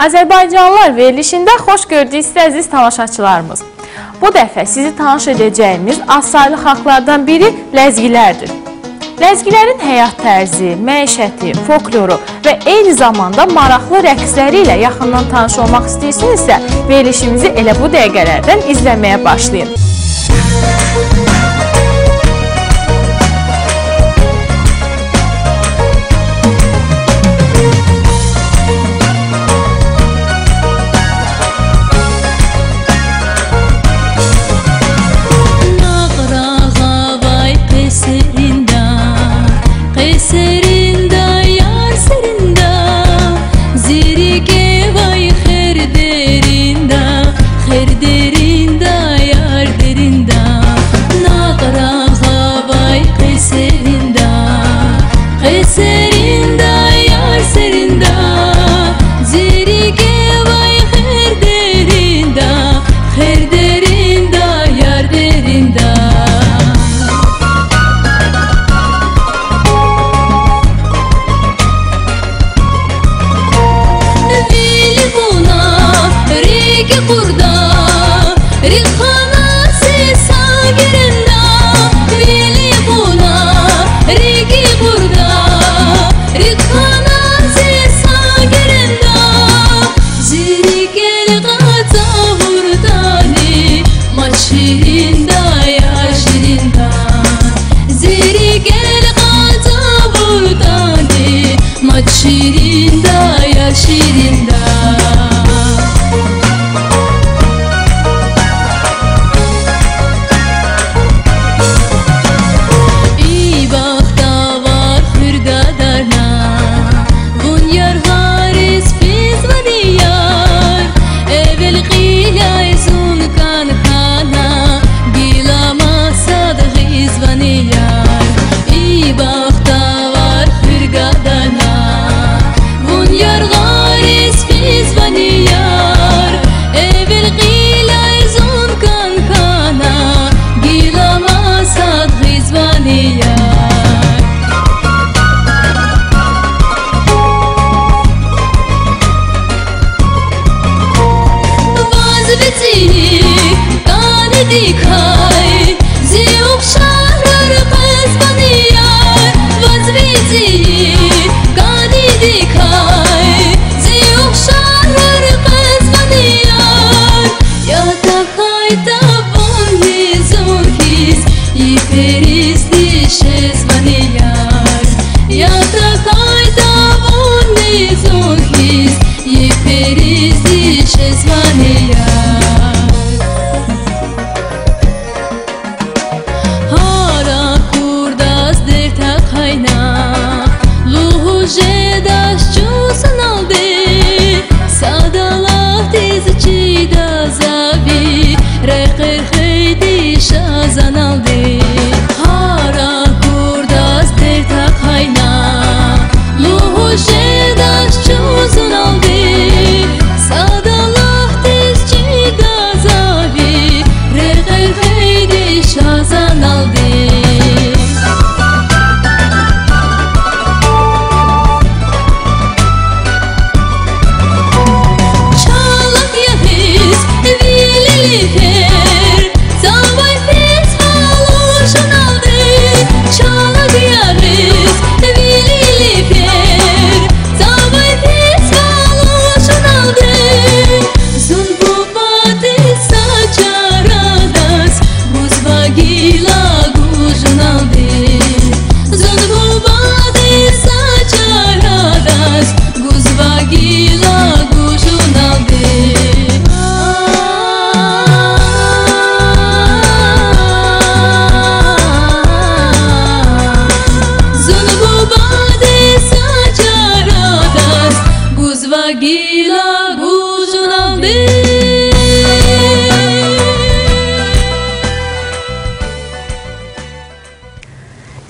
Azərbaycanlılar verilişində xoş gördük sizi əziz tamaşaçılarımız. Bu dəfə sizi tanış edəcəyimiz azsaylı xalqlardan biri ləzgilərdir. Ləzgilərin həyat tərzi, məişəti, folkloru və eyni zamanda maraqlı rəqsləri ilə yaxından tanış olmaq istəyirsinizsə, verilişimizi elə bu dəqiqələrdən izləməyə başlayın.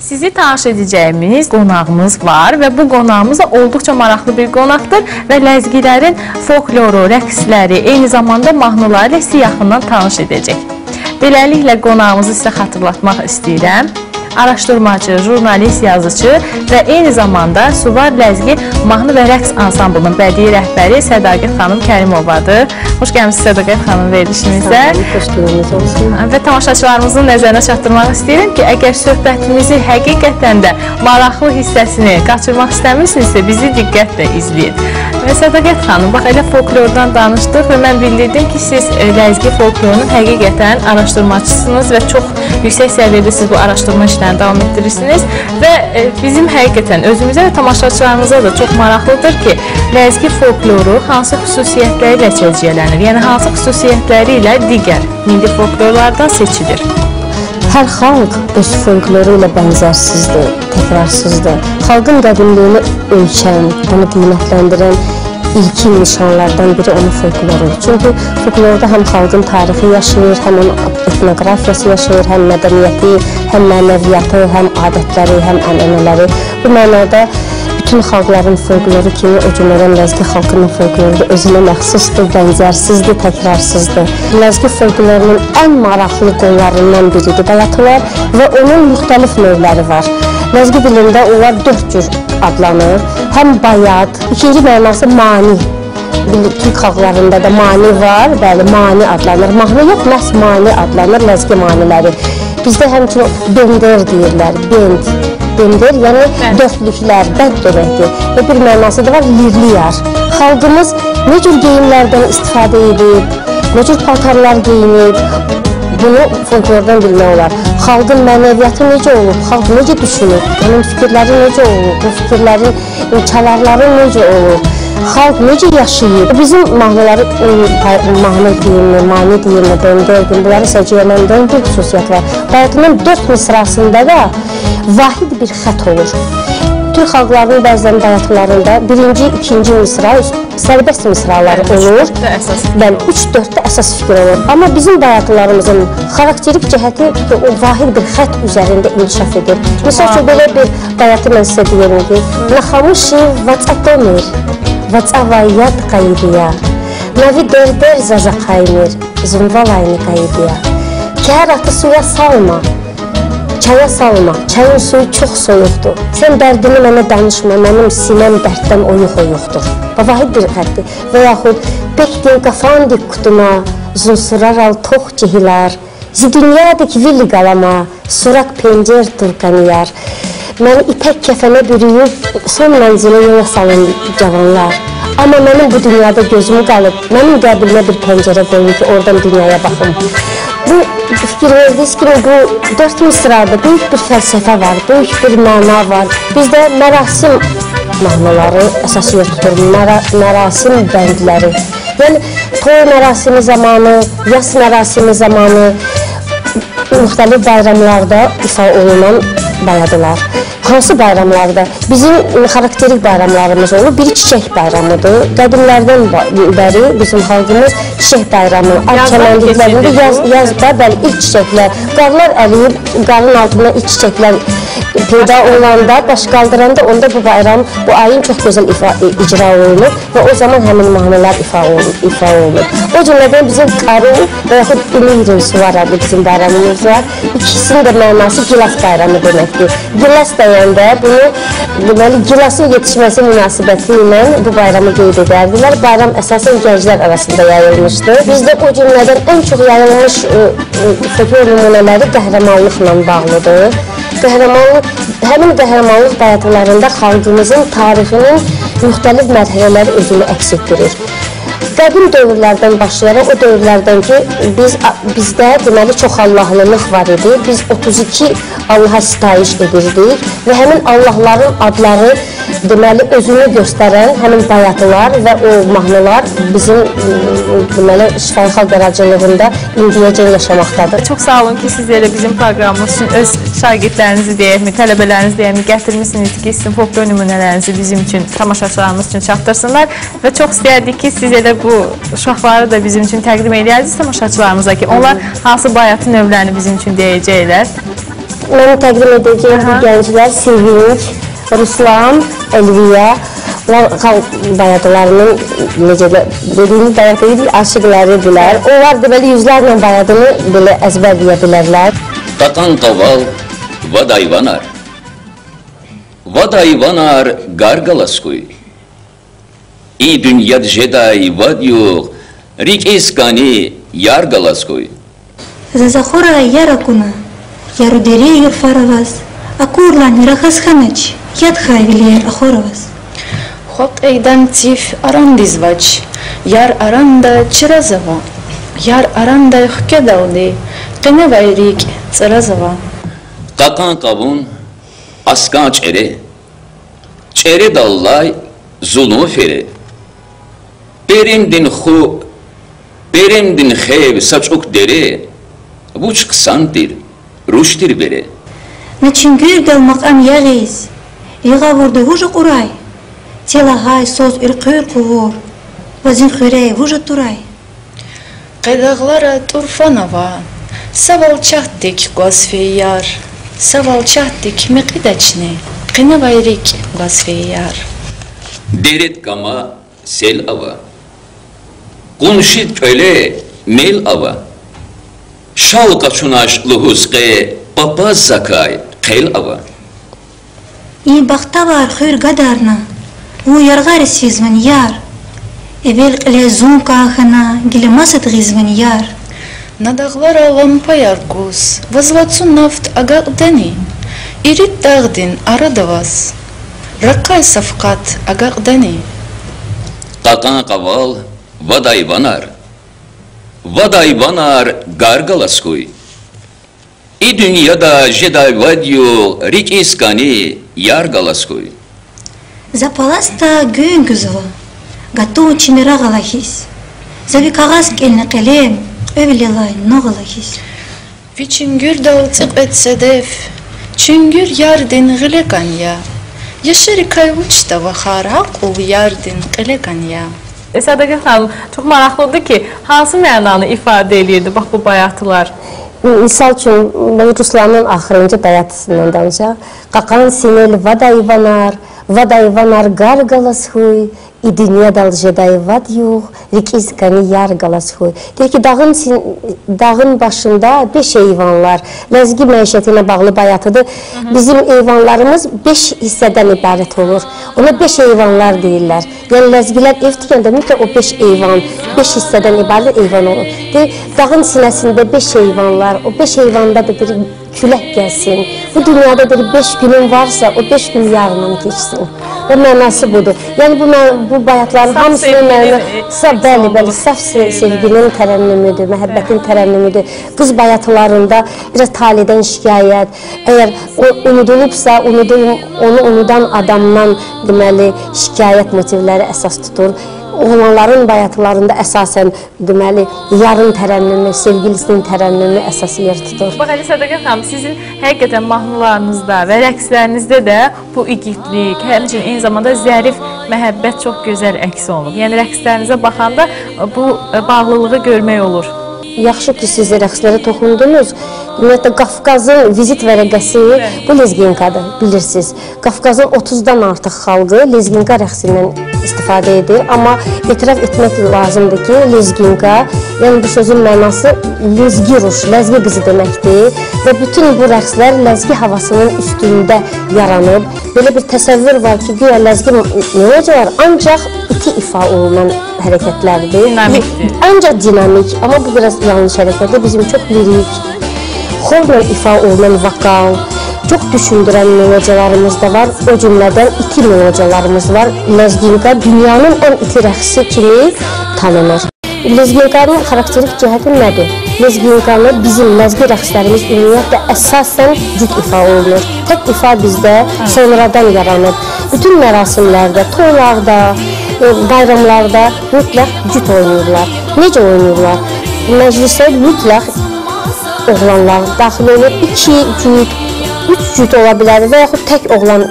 Sizi tanış edəcəyimiz qonağımız var və bu qonağımız da olduqca maraqlı bir qonaqdır və ləzgilərin folkloru, rəqsləri, eyni zamanda mahnıları ilə sizi yaxından tanış edəcək. Beləliklə qonağımızı sizə xatırlatmaq istəyirəm. Araşdırmacı, jurnalist, yazıcı və eyni zamanda Suvar Ləzgi Mahnı və Rəqs Ansamblının bədii rəhbəri Sədaqət xanım Kərimovadır. Xoş gəlmisiniz Sədaqət xanım verilişimizə. Xoş gününüz olsun. Və tamaşaçılarımızın nəzərinə çatdırmaq istəyirəm ki, əgər söhbətimizi həqiqətən də maraqlı hissəsini qaçırmaq istəmirsinizsə, bizi diqqətlə izləyin. Və Sədaqət xanım, bax elə folklordan danışdıq və mən bildirdim ki, siz ləzgi folklorunun həqiqətən araşdırmaçısınız və çox yüksək səviyyədə siz bu araşdırma işlərini davam etdirirsiniz və bizim həqiqətən özümüzə və tamaşaçılarımıza da çox maraqlıdır ki, ləzgi folkloru hansı xüsusiyyətləri ilə səciyyələnir, yəni hansı xüsusiyyətləri ilə digər milli folklorlardan seçilir? Hər xalq öz folkloru ilə bənzərsizdir, təkrarsızdır. Xalqın qədimliyini ölçən, onu qiymətləndirən ilkin nişanlardan biri onun folklorudur. Çünki folklorda həm xalqın tarixi yaşayır, həm onun etnoqrafiyası yaşayır, həm mədəniyyəti, həm mənəviyyatı, həm adətləri, həm ənənələri. Bu mənada bütün xalqların folkloru kimi o cümlədən ləzgi xalqının folkloru da özünə məxsusdur, bənzərsizdir, təkrarsızdır. Ləzgi folklorunun ən maraqlı qollarından biridir bayatılar və onun müxtəlif növləri var. Ləzgi dilində onlar 4 cür adlanır. Həm bayat, ikinci mənası mani. Türk xalqlarında da mani var, bəli, mani adlanır. Mahnı yox, məhz mani adlanır, ləzgi maniləri. Bizdə həmçinin bender deyirlər, bend. Bender, yəni dörtlüklər, bənd deməkdir. Və bir mənası da var, lirliyar. Xalqımız nə cür geyimlərdən istifadə edib, nə cür paltarlar geyinib, bunu folklordan bilmək olar. Xalqın mənəviyyatı necə olub, xalq necə düşünür, onun fikirləri necə olub, bu fikirlərin çalarları necə olub, xalq necə yaşayır. Bizim mahnıları, mahnı deyimmi, mani deyimmi, bender deyimmi, bunları səciyyələndirən bir xüsusiyyət var. Bayatının 4 misrasında da vahid bir xət olur. Türk xalqlarının bəzən bayatılarında birinci, ikinci misra sərbəst misraları olur. Bəli, 3-4-də əsas fikir olur. Amma bizim bayatılarımızın xarakterik cəhəti ki, o vahid bir xət üzərində inkişaf edir. Misal üçün, belə bir bayatı mən sizə deyirəm ki, Naxamışi vacatomir, vacavayat qaydiya, Navi derder zazaqaymir, zumvalayni qaydiya. Kər atı suya salma, çaya salma, çayın suyu çox soyuqdur. Sən dərdini mənə danışma, mənim sinəm dərddən oyuq-oyuqdur. Vahid bir xətdir. Və yaxud, Bekdin qafandik qutuma, zunsurar al tox cihilar, Zidünyadik villi qalama, surak pencer turkaniyar. Məni ipək kəfənə bürüyüb, son mənzilə yola salın cavanlar. Amma mənim bu dünyada gözümü qalıb, mənim qəbrimə bir pəncərə qoyun ki, oradan dünyaya baxım. Bu, fikir verdiyiniz kimi, bu 4 misrada böyük bir fəlsəfə var, böyük bir məna var. Bizdə mərasim mahnıları əsas yer tutur, mərasim bəndləri. Yəni, toy mərasimi zamanı, yas mərasimi zamanı, müxtəlif bayramlarda ifa olunan bayadılar. Hansı bayramlarda? Bizim xarakterik bayramlarımız olur. Biri çiçək bayramıdır. Qədimlərdən bəri bizim xalqımız çiçək bayramı, ad çəmənliklərində yazda, bəli, ilk çiçəklər, qarlar əriyib, qarın altında ilk çiçəklər peyda olanda, baş qaldıranda onda bu bayram, bu ayın çox gözəl icra olunur və o zaman həmin mahnılar ifa olunur. O cümlədən bizim Karun və yaxud Ümeyrin Suvar adlı bizim bayramımız var. İkisinin də mənası Gilas bayramı deməkdir. Gilas deyəndə bunu, deməli, Gilasın yetişməsi münasibəti ilə bu bayramı qeyd edərdilər. Bayram əsasən gənclər arasında yayılmışdı. Bizdə o cümlədən ən çox yayılmış folklor nümunələri qəhrəmanlıqla bağlıdır. Qəhrəmanlıq, həmin qəhrəmanlıq bayatılarında xalqımızın tarixinin müxtəlif mərhələləri özünü əks etdirir. Qədim dövrlərdən başlayaraq o dövrlərdən ki, bizdə deməli çox Allahlılıq var idi. Biz 32 Allaha sitayiş edirdik və həmin Allahların adları deməli özünü göstərən həmin bayatılar və o mahnılar bizim deməli şifahi xalq yaradıcılığında indiyəcən yaşamaqdadır. Çox sağ olun ki, siz elə bizim proqramımız üçün öz şagirdlərinizi deyəkmi, tələbələrinizi deyəkmi gətirmişsiniz ki, sizin folklor nümunələrinizi bizim üçün, tamaşaçılarımız üçün çatdırsınlar və çox istəyərdik ki, siz elə bu uşaqları da bizim üçün təqdim edərdiniz tamaşaçılarımıza ki, onlar hansı bayatı növlərini bizim üçün deyəcəklər. Mən təqdim edəcəyim bu gənclər Sevinç, Ruslan, Elviya, onlar xalq bayadılarının, necə də dediyimiz bayat deyil, aşıqlarıdırlar. Onlar deməli yüzlərlə bayadını belə əzbər deyə bilərlər. Qatan qaval, Вадайванар. Вадайванар гаргаласкуй. И дуньяд жедай вадюх, рикискани яргаласкуй. Зазахора яракуна, ярудере юрфаравас, акурлан рахасханач, ядхай вилер ахоравас. Хот эйдан тиф арандизвач, яр аранда чиразава, яр аранда хкедалди, къиневайрик царазава. Какан кавун, аскан чере, чере даллай зулум фере. Беремдин ху, беремдин хев сачук дере, вуч ксантир, руштир бере. Начингюр дал макам ягиз, ига ворды вужа курай, телагай соз иркыр кувор, вазин хюрей вужа турай. Къедаглара турфанава, савалчаттик гвазфеяр, савалчаттик мекидачни, къинавайрик гвазфеяр. Дерет кама сел ава, куншит көле мел ава, шалка чунаш лухуске папаз закай қел ава. И бахтавар хюр гадарна, у яргари сизван яр, эвел къле кахана, гилемасат гизван яр. Надаглара лампаяргус, возвацу нафт агагдани, ирит дагдин арадавас, ракай сафкат агагдани. Какан кавал вадайванар, вадайванар гаргаласкуй. И дуньяда жедай вадью рикискани яргаласкуй. Запаласта гүнгүзва, гату чимирагалахис, завикагас келне келем, өвлелай ногалахис. Вичингюр дал цикет седеф, чунгюр ярдин глеканья, Yeşerikay uçta vaxar aqul yardin qeлеканья. Sədaqət xanım, çox maraqlıdır ki, hansı mənanı ifadə eləyirdi bax bu bayatılar? Misal üçün, Ruslanın axırıncı bayatısından danışaq. Qaqan sinel vadayvanar, vadayvanar gargalashuy, и dünya jeday vad yox, rikizkani yargalashuy. Deyir ki, dağın başında 5 eyvanlar, ləzgi məişəti ilə bağlı bayatıdır. Bizim eyvanlarımız 5 hissədən ibarət olur. Ona 5 eyvanlar deyirlər. Yəni, ləzgilər ev tikəndə mütləq o 5 eyvan, 5 hissədən ibarət eyvan olur. Deyir, dağın sinəsində 5 eyvanlar, o 5 eyvanda da bir külək gəlsin. Bu dünyada bir 5 günün varsa, o 5 gün yarından keçsin. Və mənası budur. Yəni, bu bayatların hamısının mənası, bəli, bəli, saf sevginin tərənnümüdür, məhəbbətin tərənnümüdür. Qız bayatılarında biraz taledən şikayət, əgər o unudulubsa, onu unudan adamdan deməli, şikayət motivləri əsas tutur. Oğlanların bayatılarında əsasən deməli, yarın tərənnümü, sevgilisinin tərənnümü əsas yer tutur. Bax, Əli Sədaqət xanım, sizin həqiqətən mahnılarınızda və rəqslərinizdə də bu igidlik, həmçinin eyni zamanda zərif məhəbbət çox gözəl əks olunub. Yəni, rəqslərinizə baxanda bu bağlılığı görmək olur. Yaxşı ki, siz rəqslərə toxundunuz. Ümumiyyətlə, Qafqazın vizit vərəqəsi bu lezginkadır, bilirsiniz. Qafqazın 30-dan artıq xalqı lezginka rəqsindən istifadə edir. Amma etiraf etmək lazımdır ki, lezginka, yəni bu sözün mənası lezgiruş, ləzgi qızı deməkdir. Və bütün bu rəqslər ləzgi havasının üstündə yaranıb. Belə bir təsəvvür var ki, güya ləzgi melodiyalar ancaq iti ifa olunan hərəkətlərdir. Dinamikdir. Ancaq dinamik, amma bu biraz yanlış hərəkətdir. Bizim çox lirik, xorla ifa olunan vokal, çox düşündürən melodiyalarımız da var. O cümlədən iti melodiyalarımız var. Lezginka dünyanın ən iti rəqsi kimi tanınır. Lezginkanın xarakterik cəhəti nədir? Lezginkanı bizim ləzgi rəqslərimiz ümumiyyətlə əsasən cüt ifa olunur. Tək ifa bizdə sonradan yaranır. Bütün mərasimlərdə, toylarda, bayramlarda mütləq cüt oynayırlar. Necə oynayırlar? Məclisə mütləq oğlanlar daxil olur. 2 cüt, 3 cüt ola bilər və yaxud tək oğlan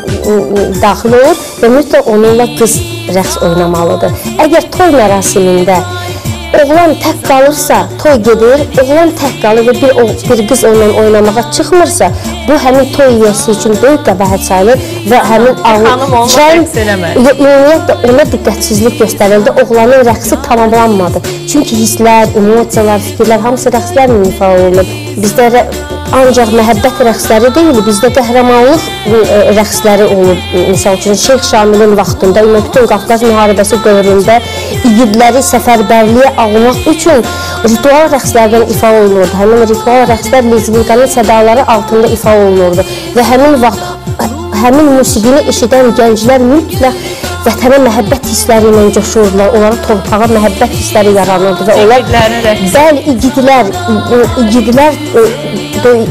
daxil olur və mütləq onunla qız rəqs oynamalıdır. Əgər toy mərasimində oğlan tək qalırsa, toy gedir, oğlan tək qalır və bir qız onunla oynamağa çıxmırsa, bu həmin toy yiyəsi üçün böyük qəbahət sayılır Və həmin xanım onunla rəqs eləmədi. Ümumiyyətlə ona diqqətsizlik göstərildi. Oğlanın rəqsi tamamlanmadı. Çünki hisslər, emosiyalar, fikirlər hamısı rəqslərlə ifadə olunur. Bizdə ancaq məhəbbət rəqsləri deyil, bizdə qəhrəmanlıq rəqsləri olub. Misal üçün, Şeyx Şamilin vaxtında, bütün Qafqaz müharibəsi dövründə igidləri səfərbərliyə almaq üçün ritual rəqslərdən ifadə olunurdu. Həmin ritual rəqslər lezginkanın sədaları altında ifadə olunurdu. Və həmin vaxt, həmin musiqini eşidən gənclər mütləq vətənə məhəbbət hissləri ilə coşurdular, onlara torpağa məhəbbət hissləri yaranırdı və onlar, bəli, igidlər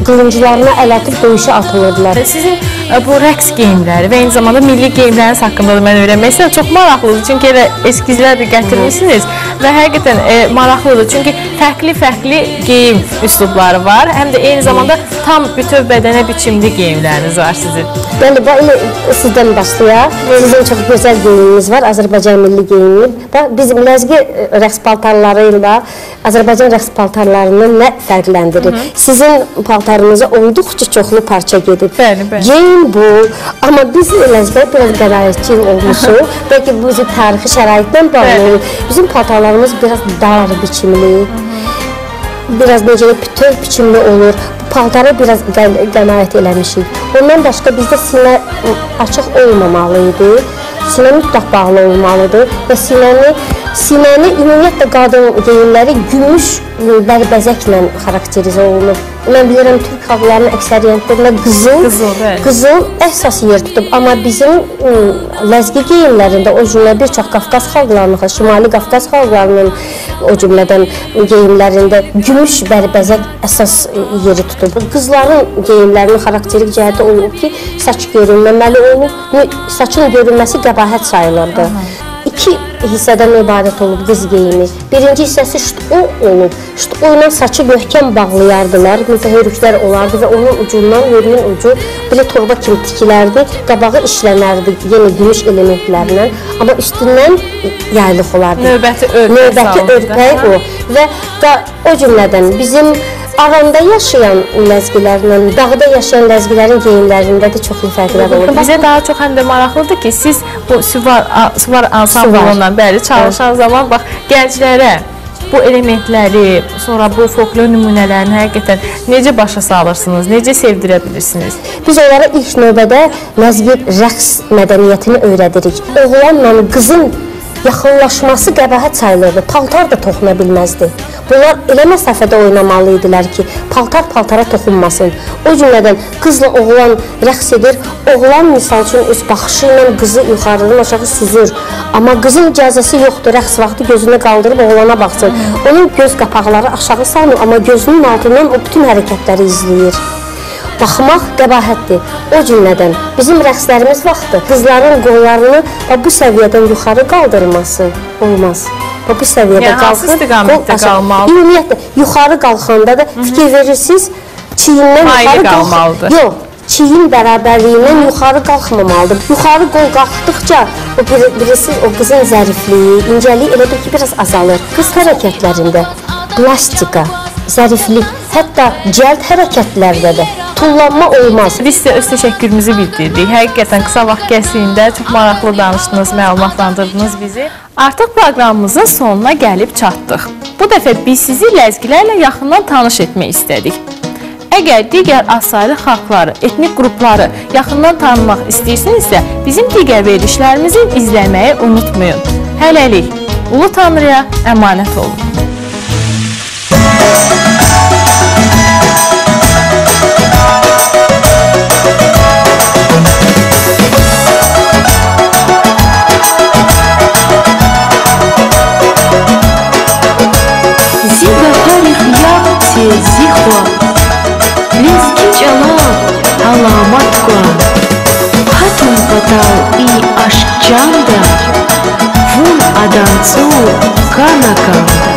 qılınclarına əl atıb döyüşə atılırdılar. Sizin bu rəqs geyimləri və eyni zamanda milli geyimləriniz haqqında da mən öyrənmək istəyirəm. Çox maraqlıdır, çünki elə eskizlər də gətirmişsiniz və həqiqətən maraqlıdır, çünki fərqli-fərqli geyim üslubları var, həm də eyni zamanda tam bütöv bədənə biçimli geyimləriniz var sizin. Bəli, elə sizdən başlayaq. Sizin çox gözəl geyiminiz var, Azərbaycan milli geyimi. Bizim ləzgi rəqs paltarları ilə Azərbaycan rəqs paltarlarını nə fərqləndirir? Sizin paltarınıza olduqca çoxlu parça gedib. Bəli, bəli. Geyim bu, amma biz ləzgidə biraz qənaətçil olmuşuq. Bəlkə bu bizim tarixi şəraitdən bağlı olur. Bizim paltarlarımız biraz dar biçimli, biraz necə bütöv biçimli olur. Bu paltara biraz qənaət eləmişik. Ondan başqa bizdə sinə açıq olmamalı idi. Sinə mütləq bağlı olmalıdır və sinəni ümumiyyətlə qadın geyimləri gümüş bərbəzəklə xarakterizə olunur. Mən bilirəm, türk xalqlarının əksəriyyətlərində qızıl əsas yer tutub. Amma bizim ləzgi geyimlərində, o cümlə bir çox Qafqaz xalqlarının, Şimali Qafqaz xalqlarının o cümlədən geyimlərində gümüş bərbəzək əsas yeri tutub. Qızların geyimlərinin xarakterik cəhəti olub ki, saç görünməməli olub, saçın görünməsi qəbahət sayılırdı. İki hissədən ibarət olub qız geyimi. Birinci hissəsi ştuo olub. Ştuo ilə saçı möhkəm bağlayardılar, hörüklər olardı və onun ucundan, hörüyün ucu belə torba kimi tikilərdi, qabağı işlənərdi yenə gümüş elementlərlə, amma üstündən yaylıq olardı. Növbəti örpək. Növbəti örpək o. Və o cümlədən bizim aranda yaşayan ləzgilərlə, dağda yaşayan ləzgilərin geyimlərində də çoxlu fərqlər olur. Bizə daha çox həm də maraqlıdır ki, siz bu Suvar ansamblonla bəli çalışan zaman bax gənclərə bu elementləri, sonra bu folklor nümunələrini həqiqətən necə başa salırsınız, necə sevdirə bilirsiniz? Biz onlara ilk növbədə ləzgi rəqs mədəniyyətini öyrədirik. Oğlanla qızın yaxınlaşması qəbahət sayılırdı, paltar da toxuna bilməzdi. Bunlar elə məsafədə oynamalı idilər ki, paltar paltara toxunmasın. O cümlədən qızla oğlan rəqs edir, oğlan misal üçün öz baxışı ilə qızı yuxarıdan aşağı süzür. Amma qızın icazəsi yoxdur, rəqs vaxtı gözünü qaldırıb oğlana baxsın. Onun göz qapaqları aşağı salmır, amma gözünün altından o bütün hərəkətləri izləyir. Baxmaq qəbahətdir. O cümlədən bizim rəqslərimiz vaxtı qızların qollarını bu səviyyədən yuxarı qaldırması olmaz. Bu səviyyədə yəni, hansı istiqamətdə qalmalıdır? Ümumiyyətlə, yuxarı qalxanda da fikir verirsiniz, çiyindən yuxarı qalmalıdır. Yox, çiyin bərabərliyindən yuxarı qalxmamalıdır. Yuxarı qol qalxdıqca o bilirsiniz, o qızın zərifliyi, incəliyi elə bil ki, biraz azalır. Qız hərəkətlərində plastika, zəriflik, hətta cəld hərəkətlərdə də tullanma olmaz. Biz sizə öz təşəkkürümüzü bildirdik. Həqiqətən qısa vaxt kəsiyində çox maraqlı danışdınız, məlumatlandırdınız bizi. Artıq proqramımızın sonuna gəlib çatdıq. Bu dəfə biz sizi ləzgilərlə yaxından tanış etmək istədik. Əgər digər azsaylı xalqları, etnik qrupları yaxından tanımaq istəyirsinizsə, bizim digər verilişlərimizi izləməyi unutmayın. Hələlik, Ulu Tanrıya əmanət olun. Зихва, лезги чалав, аламатква, хатун патал и ашчанда, вун аданцу канаканда.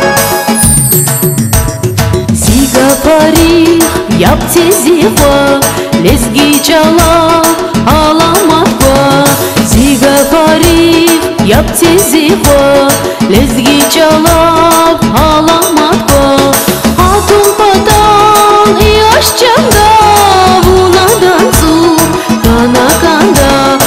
Зига парих, япте зихва, лезги чалав, аламатква, зига парих, япте зихва, лезги чалав, аламатква. Hatun patal и ашчанда, вунадан цу, канаканда.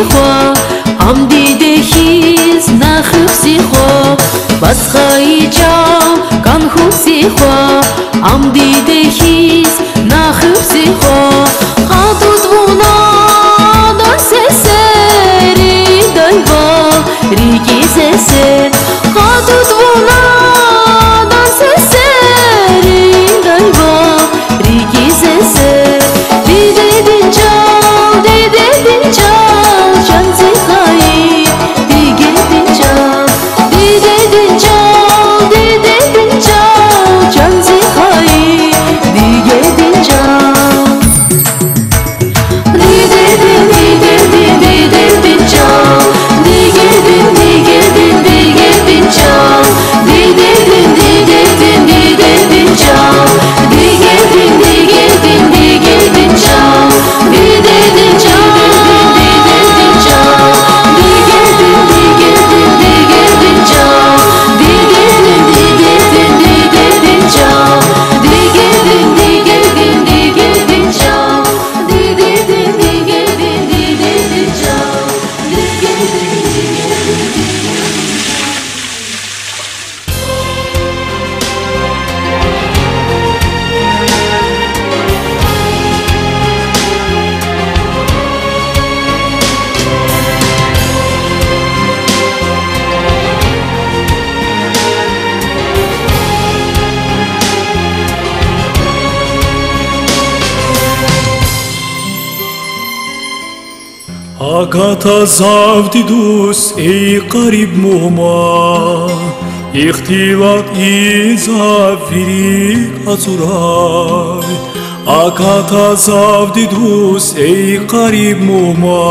ხვა ამ დიდეხის ნახევსი ხო ბასხაიჭავ განხუსი ხო ამ დიდეხის ნახევსი ხო ყადუდვუნა დასესერი დაივა რიგიზესე ყადუდვუნა დასესერი დაივა რიგიზესე Agata zavdidus ey qarib muhma İxtilat iza firik azuray Agata zavdidus ey qarib muhma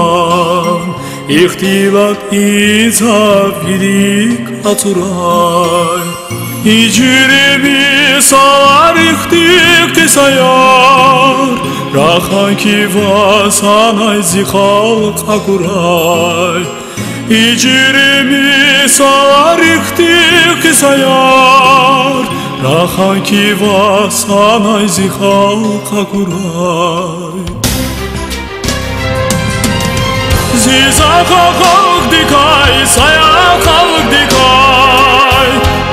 İxtilat iza firik azuray İcremi salar ixtiq sayar Raxan ki vasanay zi xalq aguray İcremi salar ixtiq sayar Raxan ki vasanay zi xalq aguray Zizaxa xalq dikay saya xalq dikay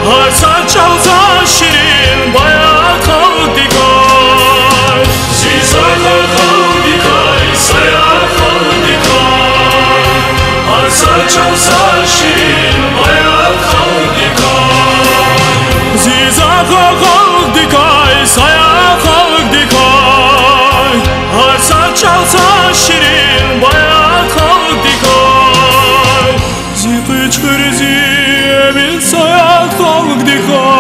Harsa çalsa şirin bayat xalq dikay Zizaxa xalq dikay saya xalq dikay Harsa çalsa şirin bayat xalq dikay Zizaxa xalq dikay saya xalq dikay Harsa çalsa şirin bayat xalq dikay Ziqiçqirizi emin sayat xalq dikay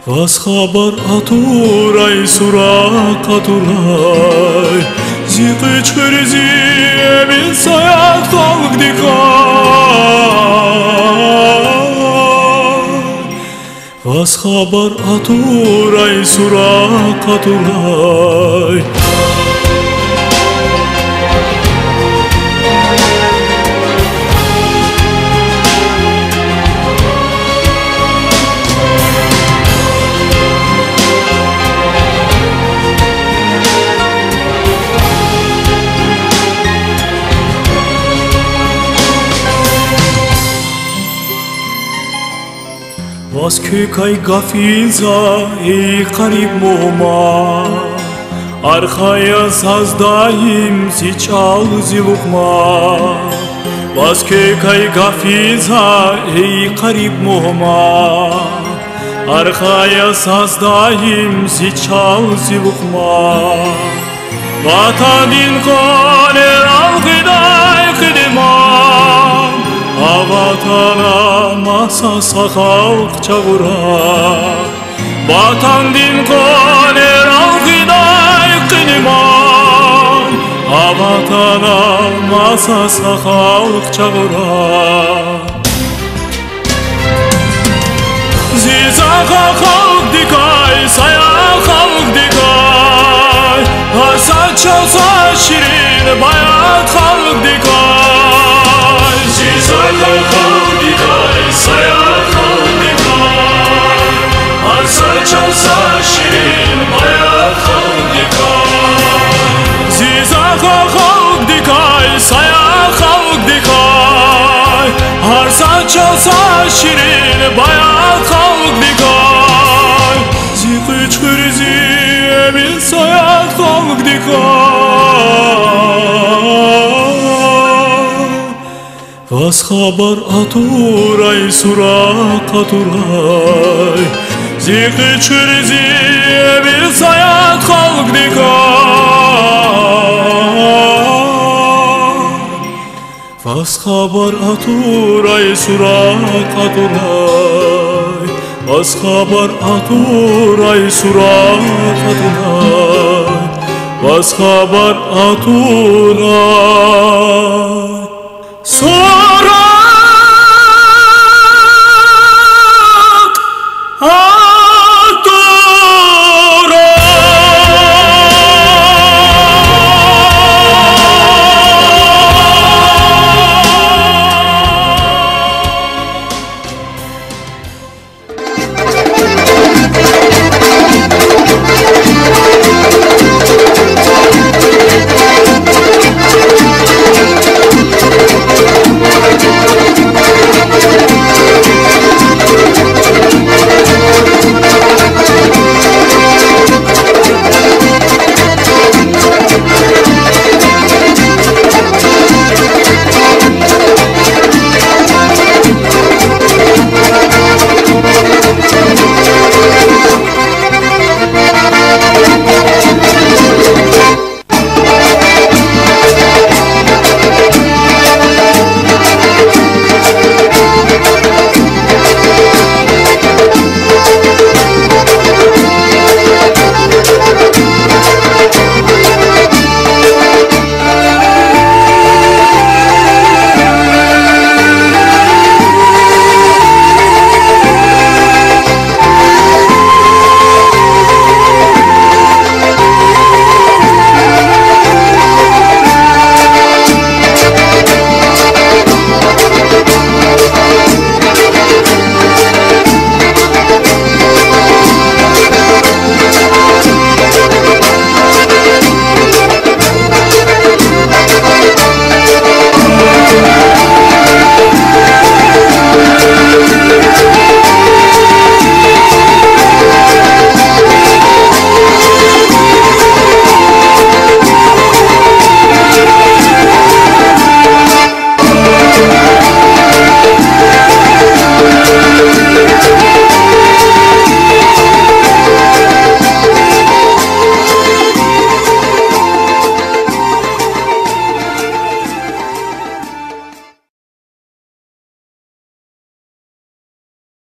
Vas xabar aturay suraq aturay Ziqiçqirizi emin sayat xalq dikay Vas xabar aturay suraq aturay Was kekay gafiza ey qarib muhma Arxaya sazdayim ziçal ziluqma Was kekay gafiza ey qarib muhma Arxaya sazdayim ziçal ziluqma Vatanin qoner alqiday qidimam Avatana masasa xalq çağıra Vatan din qoner alqiday qiniman Avatana masasa xalq çağıra Zizaxa xalq dikay saya xalq dikay Harsa çalsa şirin bayat xalq dikay Zizaxa xalq dikay saya xalq dikay Harsa çalsa şirin bayat xalq dikay şirin bayat xalq dikay. Ziqi emin sayat xalq dikay. Vas xabar aturay suraq aturay. Ziqi emin sayat xalq dikay. Vas xabar aturay suraq aturay. Vas xabar aturay suraq aturay. Vas xabar aturay suraq.